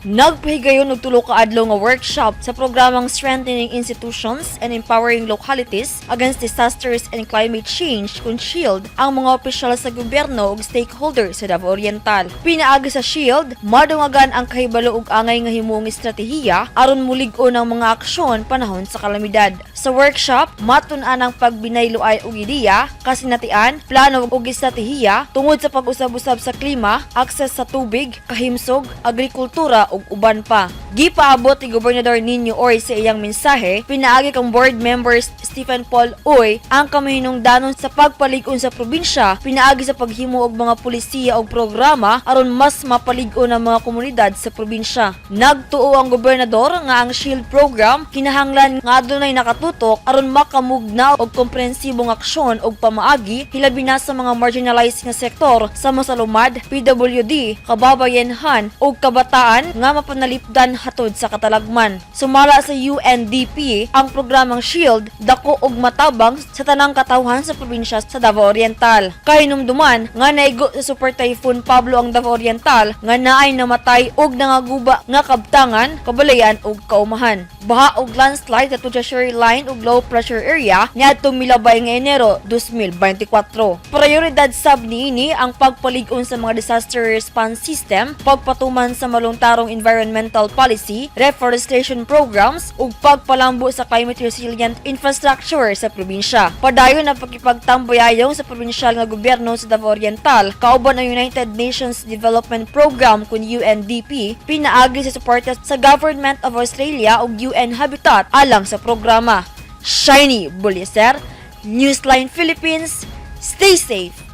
Nagpahigayon og 3 ka adlaw nga workshop sa programang Strengthening Institutions and Empowering Localities Against Disasters and Climate Change kun SHIELD ang mga opisyal sa gobyerno ug stakeholders sa Davao Oriental. Pinaagi sa SHIELD, madungagan ang kahibalo ug angay nga himuong estratehiya aron mulig-on ang mga aksyon panahon sa kalamidad. Sa workshop, matun-an ang pagbinayloay og ideya, kasinatian, plano ug estratehiya tungod sa pag-usab-usab sa klima, access sa tubig, kahimsog, agrikultura ug uban pa. Gipaabot ni Gobernador Niño Uy sa iyang mensahe, pinaagi kang board members Stephen Paul Uy ang kamahinungdanon sa pagpalig-on sa probinsya pinaagi sa paghimo og mga pulisiya og programa aron mas mapalig-on ang mga komunidad sa probinsya. Nagtuo ang gobernador nga ang SHIELD program kinahanglan nga adunay nakatutok aron makamugna og komprehensibong aksyon og pamaagi, hilabi na sa mga marginalized nga sektor sama sa lumad, PWD, kababayenhan ug kabataan nga mapanalipdan hatod sa katalagman. Sumala sa UNDP, ang programang SHIELD dako og matabang sa tanang katawhan sa probinsya sa Davao Oriental. Kahinumduman nga naigo sa Super Typhoon Pablo ang Davao Oriental nga naay namatay og nangaguba nga kabtangan, kabalayan ug kaumahan. Baha ug landslide sa shear line ug low pressure area niadtong milabay nga Enero 2024. Prioridad sab niini ang pagpalig-on sa mga disaster response system, pagpatuman sa malungtarong environmental policy, reforestation programs ug pagpalambo sa climate resilient infrastructure sa probinsya. Padayon ang pakipagtambayayong sa probinsyal nga gobyerno sa Davao Oriental kauban ang United Nations Development Program kun UNDP pinaagi sa suporta sa Government of Australia ug UN Habitat alang sa programa. Shiny Bulyeser, Newsline Philippines, stay safe.